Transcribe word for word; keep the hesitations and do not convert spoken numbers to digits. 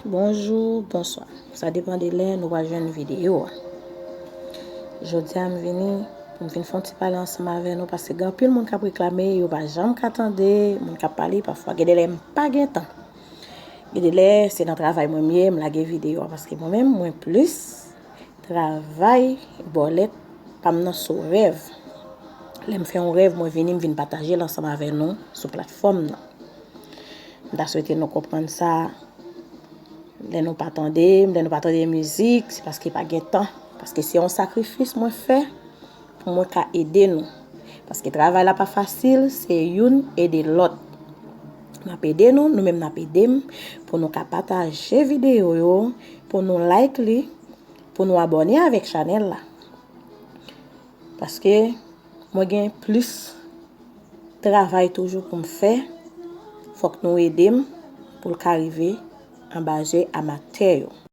Bonjou, bonswa. Sa depann de lè nou va jwenn videyo a. Jodi a m vini pou m vin fè yon ti pale ansanm avè nou paske gen anpil moun k ap reklame yo pa janm ka tande moun k ap pale, pafwa gen de lè m pa gen tan. Gen de lè se nan travay mwen m ye, m lage videyo a paske mwen menm mwen plis travay, bòlèt pa m nan sou rèv. Lè m fè yon rèv, mwen vini, m vin pataje l ansanm avè nou sou platfòm nan. M ta swete nou konprann sa. Lè nou pa tande m, lè nou pa tande mizik, se paske pa gen tan. Paske se yon sakrifis mwen fè pou mwen ka ede nou. Paske travay la pa fasil, se youn ede lòt. N ap ede nou, nou menm n ap ede m pou nou ka pataje videyo yo, pou nou like li, pou nou abòne avèk chanèl la. Paske mwen gen plis travay toujou pou m fè. Fòk nou ede m pou l ka rive anba je amatè yo.